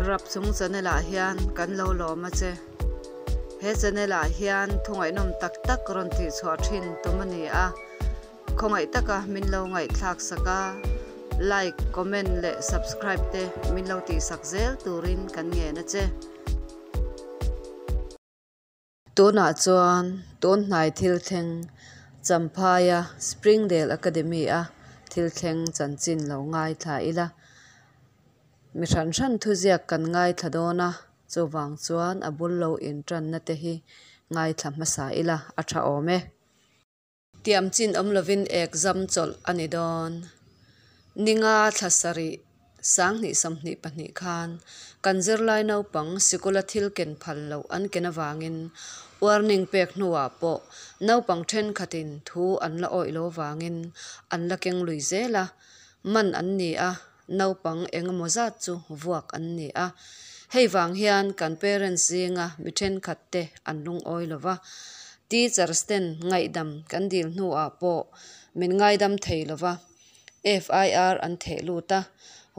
Rapchung channel ah hian kan lo lawm a che. He channel ah hian thu ngaihnawm tak tak rawn tih chhuah thin tum a ni a. Khawngaih taka min lo ngaihthlak sak a, like, comment leh subscribe te min lo tih sak zel turin kan ngen a che. Tunah chuan tun hnai thil thleng Champhaia Springdale Academy a thil thleng chanchin lo ngaithla ila. Mi hran hran thuziak kan ngaithla dawn a, chuvang chuan a bul lo intanna te hi ngaithla hmasa ila a tha awm e. Tiam chin awm lovin exam chawlh a ni dawn. Ninga thla sarih, 2022 khan kan zirlai naupang sikula thil ken phal loh an ken avangin warning pek hnuah pawh naupang thenkhatin thu an la awih lo vangin an la keng lui zel a, man an ni a, naupang engemaw zat chu vuak an ni a. Hei vang hian kan parents zinga mi thenkhat te an lungawi lo va, teachers ten ngaihdam kan dil hnuah pawh min ngaidam thei lo va, FIR an theh lut a.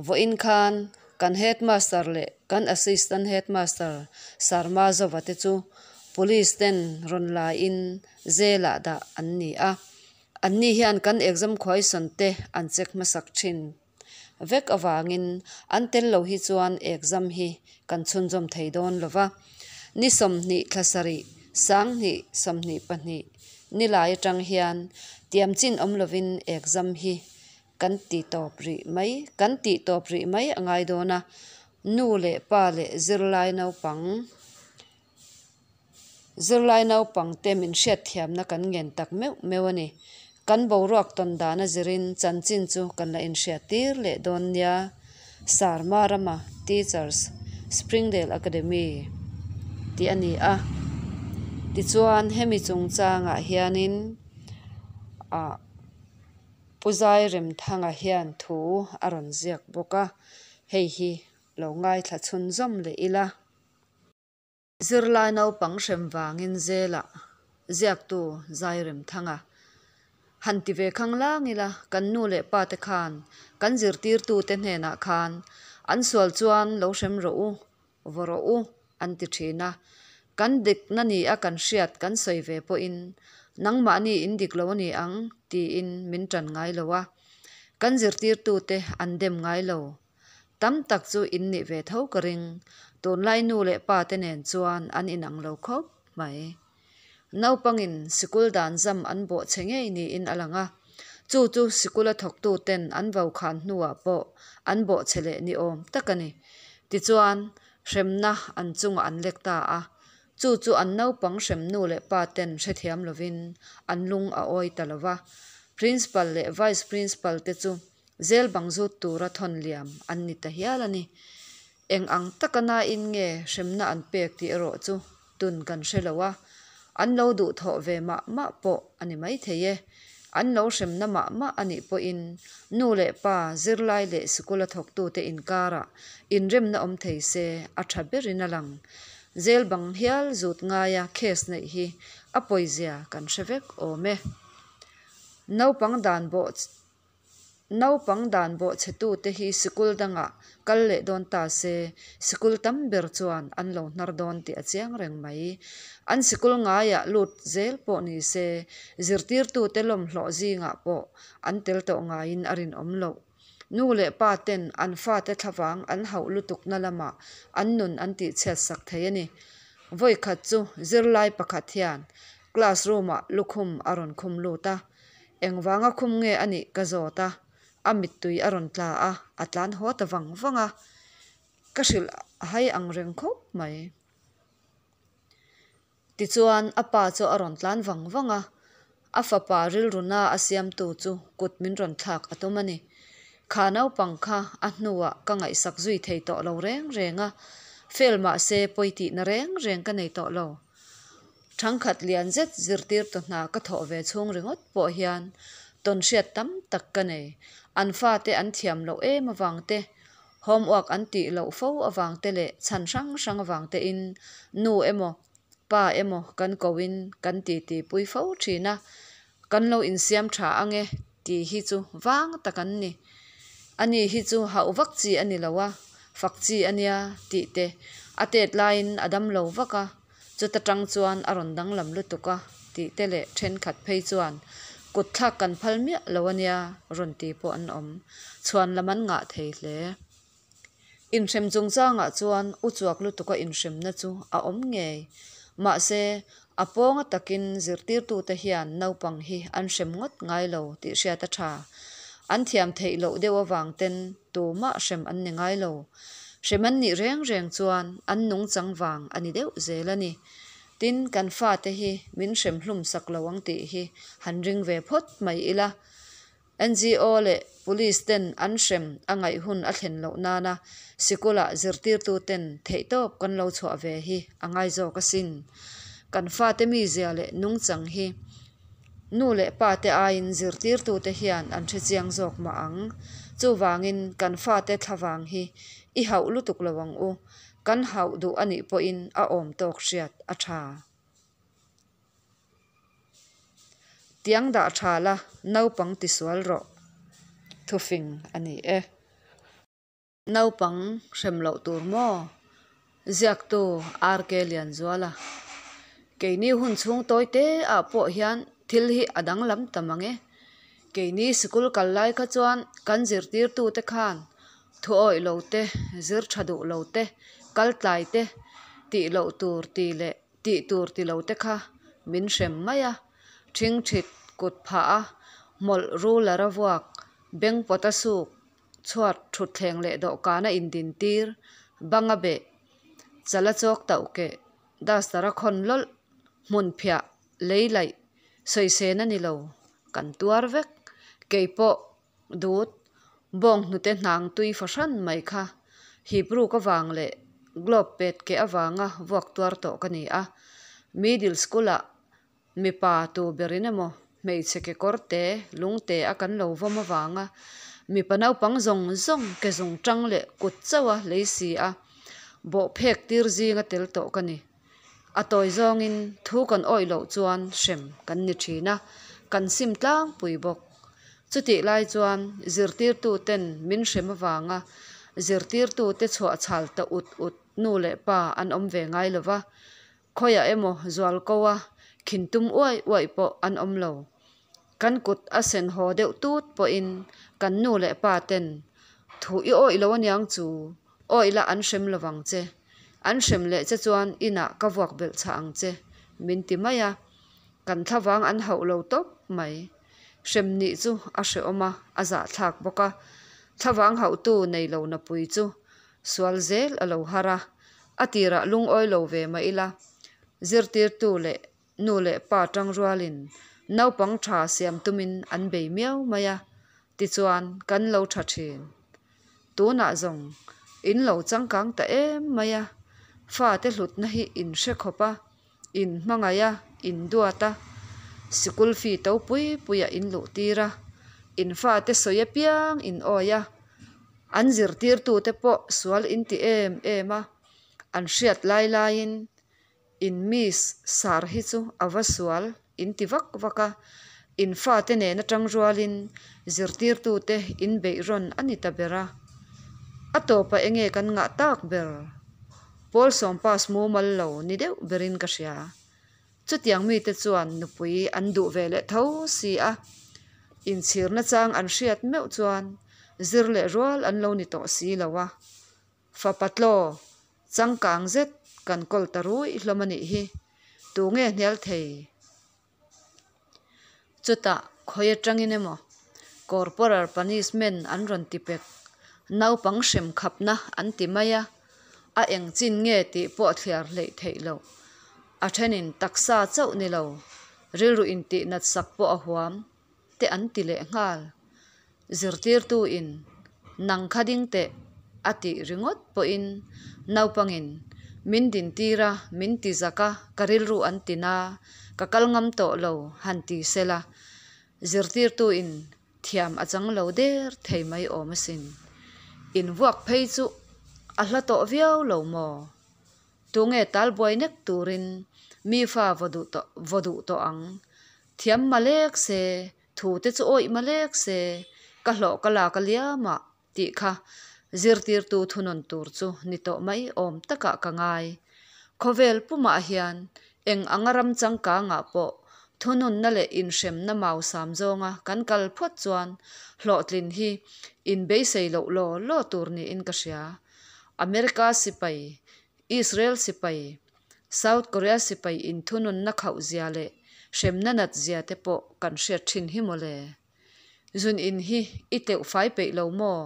Vawiin khan kan headmaster leh kan assistant headmaster Sarma Zova te chu police ten rawn laiin zelah dah an ni a. Anni hian kan exam question te an check hmasak thin vek avangin an tel lo hi chuan exam hi kan chhunzawm thei dawn lo va. Ni 20 thla sarih, 2022 nilai atang hian tiam chin awm lovin exam hi kan ti tawp rih mai kan tih tawp rih mai a ngai dawn a. Nu leh pa leh zirlai naupang Zirlai naupang te min hriatthiamna kan ngen tak meuh meuh a ni. Kan boruak tawn dan a zirin chanchin chu kan la inhriattir leh dawn nia. Sarma rama Teachers Springdale Academy tih a ni a. Tichuan hemi chungchangah hianin ah Pu Zairemthanga hian thu a rawn ziak bawk a, hei hi lo ngaithla chhunzawm leh ila. Zirlai naupang hrem vangin Zela ziaktu Zairemthanga han ti ve khang lang ila, kan nu leh pa te khan kan zirtirtute hnenah khan an sual chuan lo hrem rawh u, vaw rawh u an ti thin a. Kan dikna ni a kan hriat kan sawi ve pawhin nangmahni in dik lo a ni ang tiin min tan ngai lo a, kan zirtirtute an dem ngai lo. Tam tak chu in nih ve tho ka ring. Tunlai nu leh pa te nen chuan an inang lo khawp mai. Naupangin sikul dan zam an bawh che ngei niin a lang a. Chu chu sikula thawktu ten an vo khan hnuah pawh an bawh che leh ni awm tak a ni. Tichuan, hremna an chungah an lek ta a. Chu chu an naupang hrem nu leh pa ten hrethiam lovin an lung a awi ta lo va. Principal leh Vice Principal te chu Zel bang zut tura thawn liam an ni ta hial a ni. Eng ang taka nain nge hremna an pek tih erawh chu tun kan hre lo a, an lo duhthawh ve mah mah pawh a ni maithei e. An lo hremna mah mah a nih pawhin nu leh pa, zirlai leh sikula thawktute inkarah inremna awm thei se a tha berin a lang. Zel bang hial zut ngaia case neih hi a pawizia kan hre vek awm e. Naupang dan bawh. Naupang dan bawhchhetute hi sikul dangah kal leh dawn ta se, sikul tam ber chuan an lo hnar dawn tih a chiang reng mai. An sikul ngaiah lut zel pawh ni se, zirtirtute lawmhlawh zingah pawh an tel tawh ngaiin a rinawm loh. Nu leh pa ten an fate thlavang an hauh lutukna lamah an nun an tihchhiat sak thei a ni. Vawikhat chu zirlai pakhat hian classroom-ah lukhum a rawn khum lut a. Engvanga khum nge a nih ka zawt a, a mittui a rawn tla a, a tlan haw ta vang vang a, ka hrilh a hai ang reng khawp mai. Tichuan a pa chu a rawn tlan vang vang a, a fapa rilruna a siamtu chu kut min rawn thlak a tum a ni. Kha naupang kha a hnuah ka ngaihsak zui thei tawh lo reng reng a, fail mahse pawi tihna reng reng ka nei tawh lo. Thangkhat lian zet zirtirtu hna ka thawh ve chhung ringawt pawh hian tawnhriat tam tak ka nei. An fate an thiam loh em avang te, homework an tih loh fo avang te leh chhan hrang hrang avang tein nu emaw pa emaw kan koin kan titi pui fo thin a, kan lo insiam tha ange tih hi chu vang tak an ni. Ani hi chu hauh vak chi a ni lo a, fak chi a nia tih te, a tet laiin a damlo vak a, chuta tang chuan a rawn danglam lutuk a tih te leh thenkhat phei chuan Kutthlak kan phal miah lo a nia rawn ti pawh an awm. Chhuanlam an ngah thei hle. Inhrem chungchangah chuan uchuak lutuka inhremna chu a awm ngei. Mahse, a pawnga takin zirtirtute hian naupang hi an hrem ngawt ngai lo tih hriat a tha. An thiam theih loh deuh avang ten tumah hrem an ni ngai lo. Hrem an nih reng reng chuan an nungchang vang a ni deuh zel a ni. Tin, kan fate hi min hrem hlum sak lo ang tih hi han ring ve phawt mai ila. NGO leh Police ten an hrem a ngaih hun a thlen loh nana sikula zirtirtu ten theihtawp kan lo chhuah ve hi a ngai zawk asin. Kan fate mizia leh nungchang hi nu leh pa te aiin zirtirtu te hian an hrechiang zawk mah ang. Chuvangin kan fate thlavang hi i hauh lutuk lo ang u. Kan hauh duh a nih pawhin a awm tawk hriat a tha. Tiang dah tha la, naupang tisual rawh. Thufing a ni e. Naupang hrem loh tur maw? Ziaktu RK Lianzuala. Keini hun chhung tawi te ah pawh hian thil hi a danglam ta mang e. Keini sikul kal lai kha chuan kan zirtirtute khan Thu awih lo te, zir tha duh lo te, kal tlai te, tih loh tur ti leh tih tur ti lo te kha min hrem mai a. Thingthit kut phah a, hmawlh ruler a vuak, beng pawt a suk, chhuat thutthleng leh dawhkan a indin tir, bang a beh, chal a chawk tauh keh, duster a khawn lawlh, hmun phiah, lei laih, sawisên a ni lo, kan tuar vek. Keipawh Dut, bawng hnute hnang tui fahran mai kha Hebrew ka vang leh globe pet keh avanga vuak tuar tawh ka ni a. Middle school ah mipa tu berin emaw hmeichhe kekawr te, lungte a kan lo vawm avanga mipa naupang zawng zawng ke zung tang leh kut chauh a lei si a bawh phek tir zinga tel tawh ka ni. A tawi zawngin thu kan awih loh chuan hrem kan ni thin a, kan sim tlangpui bawk. Chutih lai chuan zirtirtuten min hrem avanga zirtirtute chhuah chhal ta ut ut nu leh pa an awm ve ngai lo va, khawiah emaw zualko a khin tum uai uai pawh an awm lo. Kan kut a sen haw deuh tut pawhin kan nu leh pa ten thu i awih lo aniang chu Awih la an hrem lovang che. An hrem leh che chuan inah ka vuak belh chhah ang che, min ti mai a. Kan thlavang an hauh lo tawp mai. Hrem nih chu a hrehawm a, a zahthlak bawk a. Thlavang hauhtu nei lo napui chu sual zel a lo har a. A tirah lungawi lo ve mah ila, zirtirtu leh Nu leh pa tangrualin naupang tha siam tumin an bei miau mai a, tichuan kan lo tha thin. Tunah zawng in lo changkang ta em mai a, fate hlutna hi in hre khawp a, in hmangaih a, in duat a, sikul fee to pui puiah in luh tir a, in fate sawi apiang in awi a, an zirtirtute pawh sual in ti em em a, an hriat lai laiin In miss sar hi chu a va sual in ti vak vak a, in fate nen atang rualin zirtirtute in beih rawn a ni ta ber a. A tawpah enge kan ngah tak ber? Pawl sawm pass mumal lo ni deuh berin ka hria. Chutiang mite chuan nupui an duh ve leh tho si a, inchhirna chang an hriat meuh chuan zir leh rual an lo ni tawh si lo a. Fapa tlaw, changkang zet kan kawl ta ruih hlawm a nih hi, tu nge hnial thei? Chutah khawi atangin emaw corporal punishment an rawn ti pek, naupang hrem khapna an ti mai a, a eng chin nge tih pawh thliar hleih theih loh. A thenin taksa chauh ni lo, rilru intihnat sak pawh a huam. te an ti leh nghal. Zirtirtu in nang kha ding teh a tih ringawt pawhin naupangin min din tir a, min ti zak a, ka rilru an ti na, ka kal ngam tawh lo han ti sela, zirtirtu in thiam a chang lo der thei mai awm asin. In vuak phei chu a hla tawh viau lo maw? Tunge talbuai nek turin mi fa vaw duh tawh vaw duh tawh ang? Thiam malek se, thu te chu awih malek se, ka hlawh ka lak a liam ah tih kha Zirtirtu thunawn tur chu ni tawh mai awm takah ka ngai. Khawvel pumah hian eng anga ram changkangah pawh thununna leh inhremna mausam zawnga kan kal phawt chuan hlawhtlin hi inbeisei loh law law tur niin ka hria. America sipai, Israel sipai, South Korea sipai inthununna khauhzia leh hremna natzia te pawh kan hriat thin hi mawle. Zun in hi i tleuh fai peih lo maw?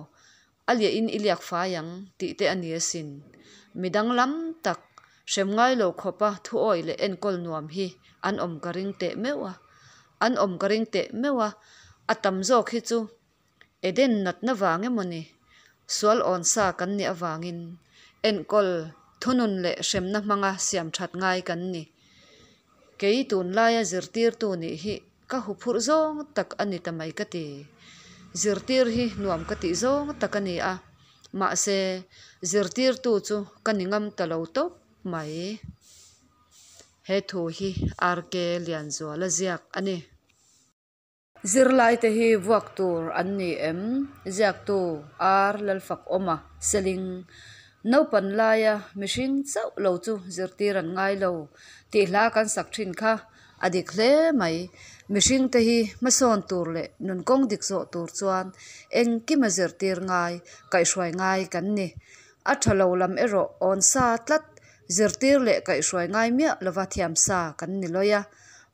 A liah in i liak fai ang tih te a ni asin. Mi danglam tak, hrem ngai lo khawpa thu awih leh enkawl nuam hi an awm ka ring teh meuh a. An awm ka ring teh meuh a, a tam zawk hi chu Eden natna vang emaw ni? Sual awn sa kan nih avangin enkawl, thunun leh hremna hmanga siam that ngai kan ni. Kei tunlaia zirtirtu nih hi ka huphurh zawng tak a ni ta mai ka ti. Zirtir hi nuam ka tih zawng tak a ni a, mahse zirtirtu chu ka ni ngam ta lo tawp mai. He thu hi RK Lianzuala ziak a ni. Zirlaite hi vuak tur an ni em? Ziaktu R Lalfakawma Seling, Naupan laia mihring chauh lo chu zirtir an ngai lo tih hla kan sak thin kha a dik hle mai. Mihringte hi hmasawn tur leh nunkawng dik zawh tur chuan engkima zirtir ngai, kaihhruai ngai kan ni. A tha lo lam erawh awn sa tlat, zirtir leh kaihhruai ngai miah lova thiam sa kan ni lawi a.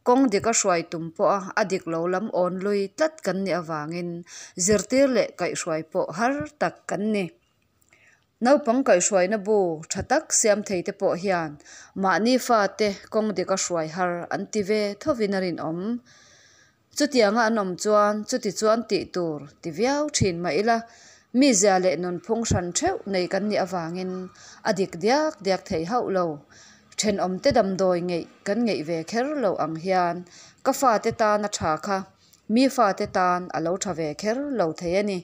Kawng dika hruai tum pawha a dik lo lam awn lui tlat kan nih avangin zirtir leh kaihhruai pawh har tak kan ni. Naupang kaihhruaina bu tha tak siam thei te pawh hian mahni fate kawng dika hruai har an ti ve thovin a rinawm. Chutianga an awm chuan chuti chuan tih tur ti viau thin mah ila, mizia leh nunphung hran theuh nei kan nih avangin a dik diak diak thei hauh lo. Thenawmte damdawi ngeih kan ngeih ve kher lo ang hian ka fate tan a tha kha mi fate tan a lo tha ve kher lo thei a ni.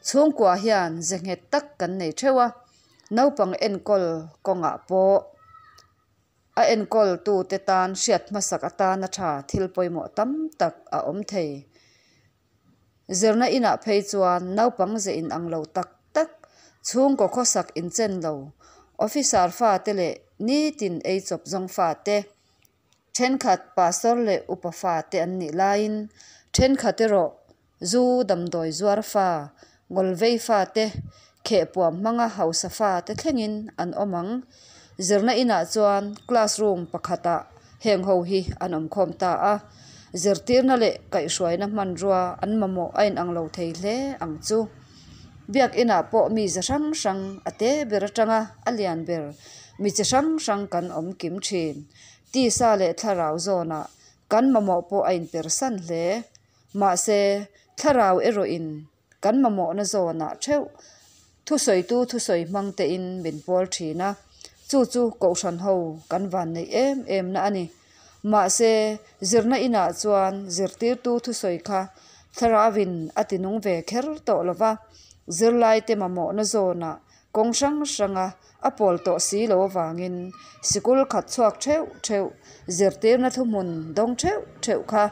Chhungkua hian ze nghet tak kan nei theuh a, naupang enkawl kawngah pawh A enkawltute tan hriat hmasak atana tha thil pawimawh tam tak a awm thei. Zirna inah phei chuan naupang ze inang lo tak tak, chhungkaw khawsak inchen lo, officer fate leh nitin ei chawp zawng fate, thenkhat pastor leh upa fate an nih laiin thenkhat erawh Zu damdawi zuar fa, ngawlvei fate, khehpuam hmanga hausa fate thlengin an awm ang. Zirna inah chuan classroom pakhatah heng ho hi an awm khawm ta a, zirtirna leh kaihhruaina hmanrua an mamawh a inang lo thei hle ang chu. Biakinah pawh mi ze hrang hrang a te ber atanga a lian ber mi chi hrang hrang kan awm kim thin. Tisa leh thlarau zawnah kan mamawh pawh a inpersan hle. Mahse, thlarau erawhin kan mamawhna zawnah theuh thusawitu thusawi hmang tein min pawl thin a, chu chu kohhran ho kan van neih em em na a ni. Mahse, zirna inah chuan zirtirtu thusawi kha thlarauin a tinung ve kher tawh lo va, zirlaite mamawhna zawnah Kawng hrang hranga a pawl tawh si lo avangin sikul khat chhuak theuh theuh, zirtirna thuhmun dawng theuh theuh kha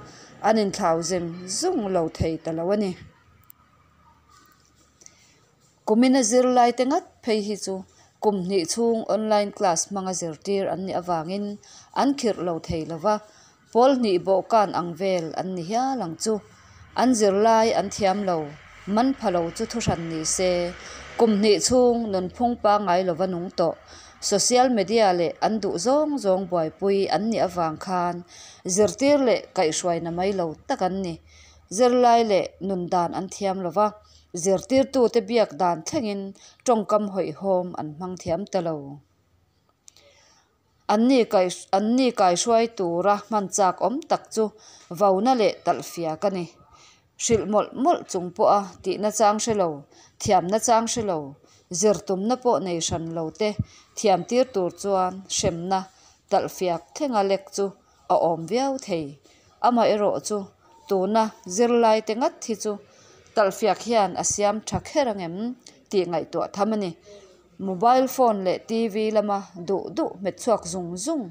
an inthlau zeng zung lo thei ta lo a ni. Kumina zirlaite ngat phei hi chu kum hnih chhung online class hmanga zirtir an nih avangin an khirh lo thei lo va, Pawl hnih bawhkan ang vel an ni hial ang chu. An zirlai an thiam lo, man pha lo chu thuhran ni se. Kum hnih chhung nunphung pangngai lova nung tawh, social media leh an duh zawng zawng buaipui an nih avang khan zirtir leh kaihhruaina mai lo tak an ni. Zirlai leh nun dan an thiam lova, zirtirtute biak dan thlengin tawngkam hawihhawm an hmang thiam ta lo. Anni kai anni kaihruai tura hman chak awm tak chu vauna leh talhfia ka ni. Hrilh mawlh mawlh chung pawha tihna chang hre lo, thiamna chang hre lo, zir tumna pawh nei hran lo te thiam tir tur chuan hremna talhfiak thlenga lek chu a awm viau thei. Amaherawh chu tuna zirlai te ngat hi chu talhfiak hian a siam tha kher ang em tih ngaihtuah tham a ni. Mobile phone leh TV lama duh duh hmet chhuak zung zung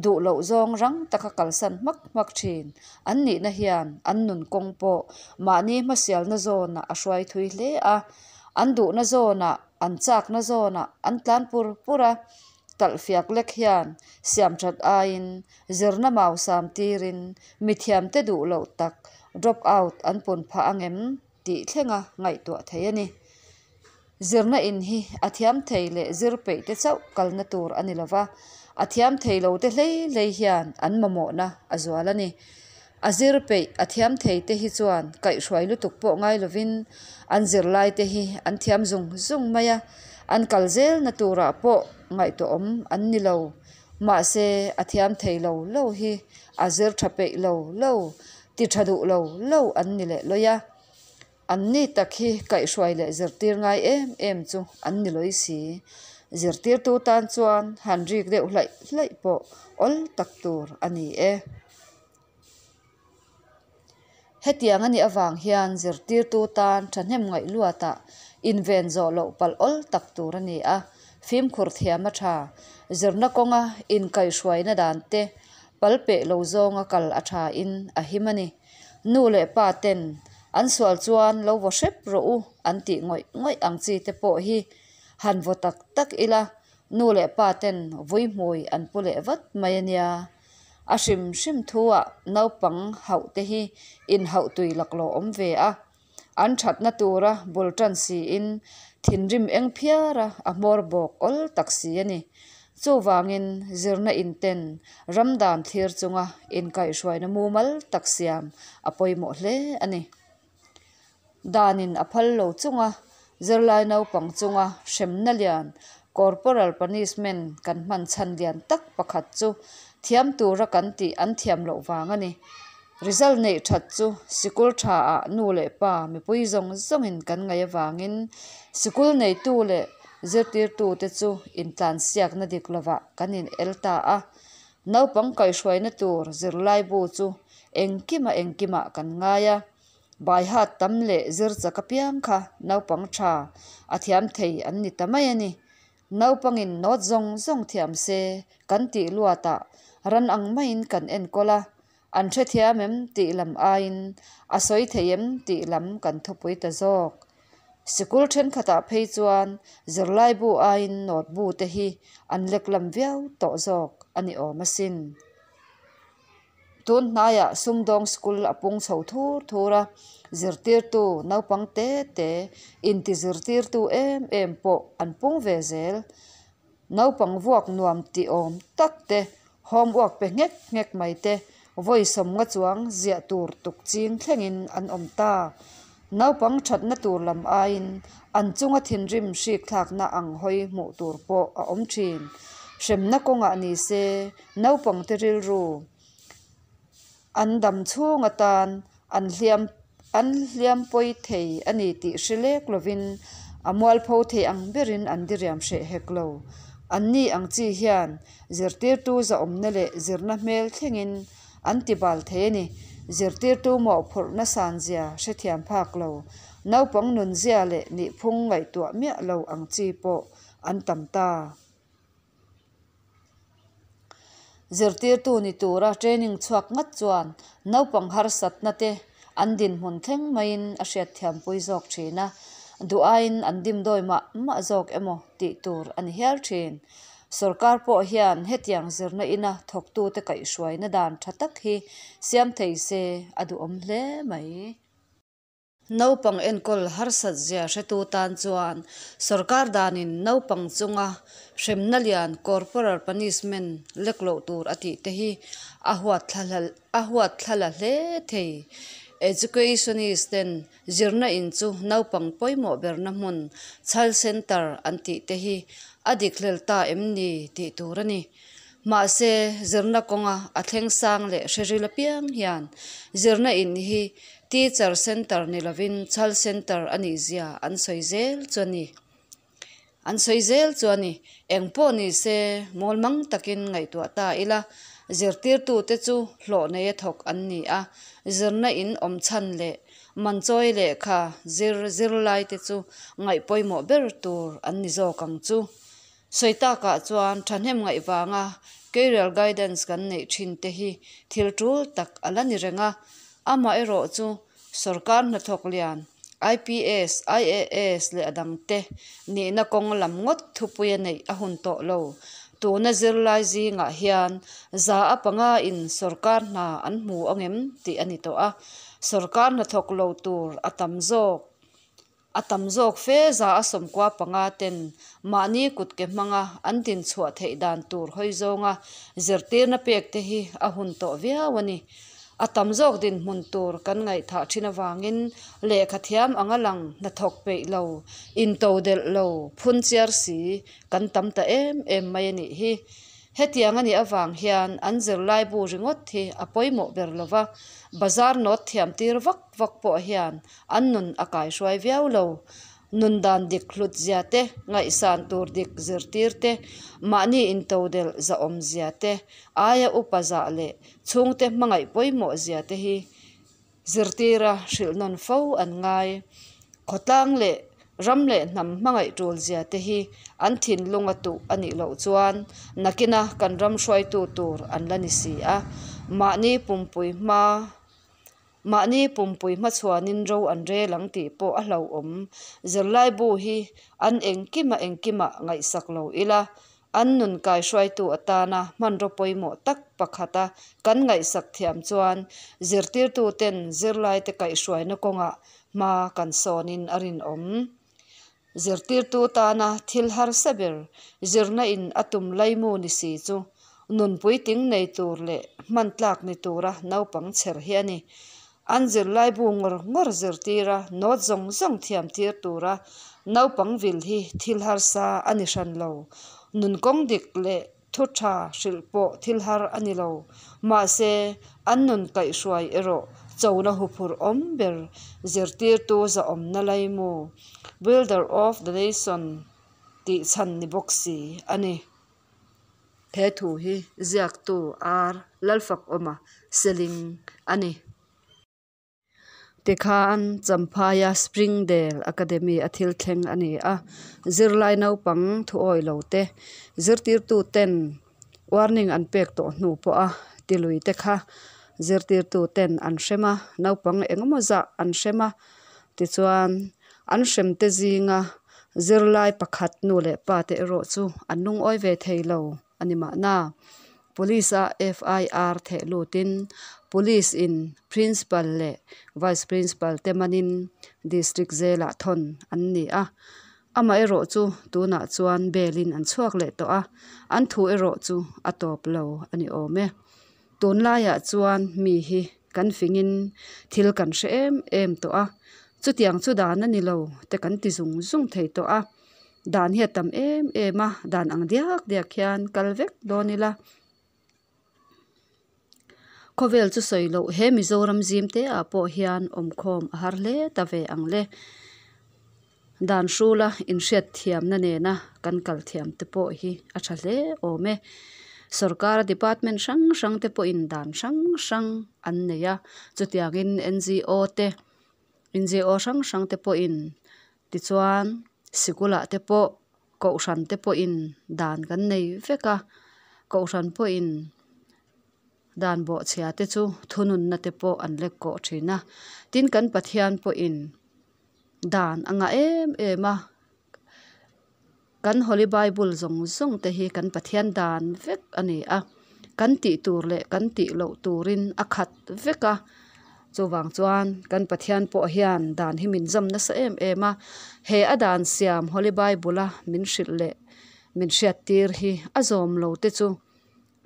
duh loh zawng rang taka kalsan hmak hmak thin an nihna hian an nun kawng pawh mahni hmasialna zawnah a hruai thui hle a. An duhna zawnah, an chakna zawnah an tlan pur pur a, talhfiak lek hian siamthat aiin zirna mausam tirin mithiamte duh loh tak drop out an pun phah ang em tih thlenga ngaihtuah theih a ni. Zirna in hi a thiam thei leh zir peih te chauh kalna tur a ni lova, a thiam thei lo te hlei hlei hian an mamawhna a zual a ni. A zir peih a thiam thei te hi chuan kaihhruai lutuk pawh ngai lovin an zirlai te hi an thiam zung zung mai a, an kal zelna turah pawh ngaihtuahawm an ni lo. Mahse a thiam thei lo lo hi a zir tha peih lo lo, ti tha duh lo lo an ni leh lawi a. An ni tak hi kaihhruai leh zirtir ngai em em chu an ni lawi si. Zirtirtu tan chuan han rik deuh hlaih hlaih pawh awl tak tur a ni e. Hetiang a nih avang hian zirtirtu tan thahnem ngaih luatah inven zawh loh palh awl tak tur a ni a, fimkhur thiam a tha. Zirna kawnga inkaihhruaina dan te pal peh lo zawnga kal a tha in a him a ni. Nu leh pa ten an sual chuan lo vaw hrep rawh u an tih ngawih ngawih ang chi te pawh hi han vaw tak tak ila nu leh pa ten vui hmui an pu leh vat mai a nia. A hrim hrim thuah naupang hauh te hi inhauh tui laklawh awm ve a, an thatna tura bul tan siin thinrim eng phiara a hmawr bawk awl tak si a ni. Chuvangin zirna inten ram dan thlir chunga inkaihhruaina mumal tak siam a pawimawh hle a ni. Danin a phal lo chunga zirlai naupang chunga hremna lian, corporal punishment, kan hman chhan lian tak pakhat chu thiam tura kan tih an thiam loh vang a ni. Result neih that chu sikul tha ah nu leh pa mipui zawng zawngin kan ngaih avangin sikul neitu leh zirtirtute chu intlansiakna dik lovah kan in el ta a. Naupang kaihhruaina tur zirlaibu chu engkima engkimah kan ngai a. Baihat tam leh zir chak apiang kha naupang tha a thiam thei an ni ta mai a ni. Naupangin note zawng zawng thiam se kan tih luatah ran ang maiin kan enkawl a, an hrethiam em tih lam aiin a sawi thei em tih lam kan thupui ta zawk. Sikul thenkhatah phei chuan zirlaibu aiin note bu te hi an leklam viau tawh zawk a ni awm asin. Tun hnaiah sumdawng school a pung chho thur thur a, zirtirtu naupang te te inti zirtirtu em em pawh an pung ve zel. Naupang vuak nuam tih awm tak te, homework pe nghek nghek mai te, vawi sawmnga chuang ziah tur tuk ching thlengin an awm ta. Naupang thatna tur lam aiin an chunga thinrim hrik thlakna ang hawi hmuh tur pawh a awm thin. Hremna kawngah ni se Naupangte rilru an dam chhung atan an hliam an hliam pawi thei a ni tih hre lek lovin a mualpho thei ang berin an diriam hreh hek lo. Anni ang chi hian zirtirtu zahawmna leh zirna hmel thlengin an ti bal thei a ni. Zirtirtu mawhphurhna sanzia hrethiam phak lo, naupang nunzia leh nihphung ngaihtuah miah lo ang chi pawh an tam ta. Zirtirtu ni tura training chhuak ngat chuan naupang harsatna te an dinhmun thleng maiin a hriatthiampui zawk thin a, duh aiin an dimdawi mah mah zawk emaw tih tur a ni hial thin. Sorkar pawh hian hetiang zirna ina thawktute kaihhruaina dan tha tak hi siam thei se a duhawm hle mai. Naupang enkawl harsat zia hretu tan chuan sorkar danin naupang chunga hremna lian corporal punishment lek loh tur a tih te hi a a huatthlala hle thei. Educationist ten zirna in chu naupang pawimawh berna hmun child centre an tih te hi a dik hlel ta em ni tih tur a ni. Mahse zirna kawnga a thleng sang leh hre ril apiang hian zirna in hi Teacher Centre ni lovin Chal Centre a nih zia an sawi zel chu a ni. An sawi zel chu a ni. Eng pawh ni se mawl mang takin ngaihtuah ta ila, zirtirtute chu hlawh neia thawk an ni a, zirna in awm chhan leh manchawi lehkha zir zirlaite chu ngaih pawimawh ber tur an ni zawk ang chu. Sawi takah chuan thahnem ngaih vanga career guidance kan neih thin te hi thil tul tak a la ni reng a, amaherawh chu sorkar hnathawk lian IPS, IAS leh a dangte nihna kawng lam ngawt thupuia neih a hun tawh lo. Tuna zirlai zingah hian 5% in sorkar hna an hmu angem tih a ni tawh a, sorkar hnathawk lo tur a tam zawk a tam zawk fe 95% ten mahni kutke hmanga an dinchhuah theih dan tur hawi zawnga zirtirna pek te hi a hun tawh viau a ni. A tam zawk dinhmun tur kan ngaihthah thin avangin lehkha thiam anga lang hnathawk peih lo, intodelh lo, phunchiar si kan tam ta em em mai a nih hi. Hetiang a nih avang hian an zirlaibu ringawt hi a pawimawh ber lo va, bazar nawt thiam tir vak vak pawh hian an nun a kaihruai viau lo. Nun dan dik hlut zia te, ngaihsan tur dik zirtir te, mahni intodelh zahawm zia te, aia upa zah leh chhungte hmangaih pawimawh zia te hi zirtira hrilh nawn fo an ngai. Khawtlang leh ram leh hnam hmangaih tul zia te hi an thinlung a tuh a nih loh chuan nakina kan ram hruaitu tur an la ni si a. Mahni pumpui hma Mahni pumpui hmachhuanin ro an rel ang tih pawh a hlauhawm. Zirlaibu hi an engkima engkimah ngaihsak lo ila, an nun kaihruaitu atana hmanraw pawimawh tak pakhata kan ngaihsak thiam chuan zirtirtuten zirlaite kaihhruaina kawngah hma kan sawnin a rinawm. Zirtirtu tana thil harsa ber zirna in a tum laimu ni si chu nun puitling nei tur leh hman tlak ni tura naupang chher hi a ni. An zirlaibu ngawr ngawr zirtira note zawng zawng thiam tir tura naupang vil hi thil harsa a ni hran lo. Nun kawng dik leh thu tha hrilh pawh thil har a ni lo. Mahse, an nun kaihhruai erawh chona huphurh awm ber zirtirtu zahawmna laimu, Builder of the Nation, tih chhan ni bawk si a ni. He thu hi ziaktu R. Lalfakawma Seling a ni. Tikhan Champhaia Springdale Academy a thil thleng a ni a, zirlai naupang thuawi lo te, zirtirtu ten warning an pek tawh hnu pawha tilui te kha zirtirtu ten an hrem a, naupang engemaw zah an hrem a, tichuan an hrem te zinga zirlai pakhat nu leh pa te erawh chu an lungawi ve thei lo a ni mahna. Police a FIR theh lutin Police in Principal leh Vice Principal te manin District Jail ah thawn an ni a. Amaherawh chu tunah chuan bail in an chhuak leh tawh a, an thu erawh chu a tawp lo a ni awm e. Tunlaiah chuan mi hi kan fingin thil kan hre em em tawh a, chutiang chu dan a ni lo te kan ti zung zung thei tawh a. Dan hi a tam em em a, dan ang diak diak hian kal vek dawn ila. Khawvel chu sawi loh he Mizoram zim te ah pawh hian awmkhawm a har hle ta ve ang le. Dan hrula inhriat thiamna nena kan kal thiam te pawh hi a tha hle awm e. Sorkara department hrang hrang te pawhin dan hrang hrang an nei a, chutiangin NGO te NGO hrang hrang te pawhin Tichuan, sikulah te pawh kohhran te pawhin dan kan nei vek a, kohhran pawhin dan bawhchhia te chu thununna te pawh an lek kawh thin a. Tin, kan Pathian pawhin dan a ngah em em a, kan Holy Bible zawng zawng te hi kan Pathian dan vek a ni a, kan tih tur leh kan tih loh turin a khat vek a, chuvang chuan kan Pathian pawh hian dan hi min zam nasa em em a, he a dan siam Holy Bible a min hrilh leh min hriat tir hi a zawm lo te chu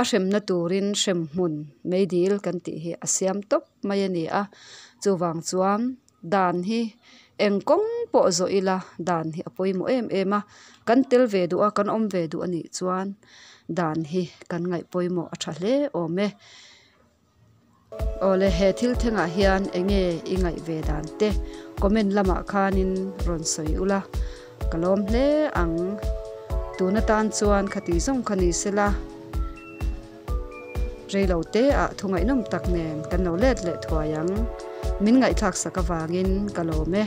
a hremna turin hremhmun meidil kan tih hi a siam tawp mai a ni a, chuvang chuan dan hi eng kawng pawh zawh ila dan hi a pawimawh em em a, kan tel ve duh a kan awm ve duh a nih chuan dan hi kan ngaih pawimawh a tha hle awm e. Awle he thil thlengah hian eng nge i ngaih ve dan te comment lamah khanin rawn sawi ula ka lawm hle ang. Tun atan chuan khati zawng kha ni sela reilo te ah thu ngaihnawm tak nen kan lo let leh thuai ang. Min ngaihthlak sak avangin ka lawm e.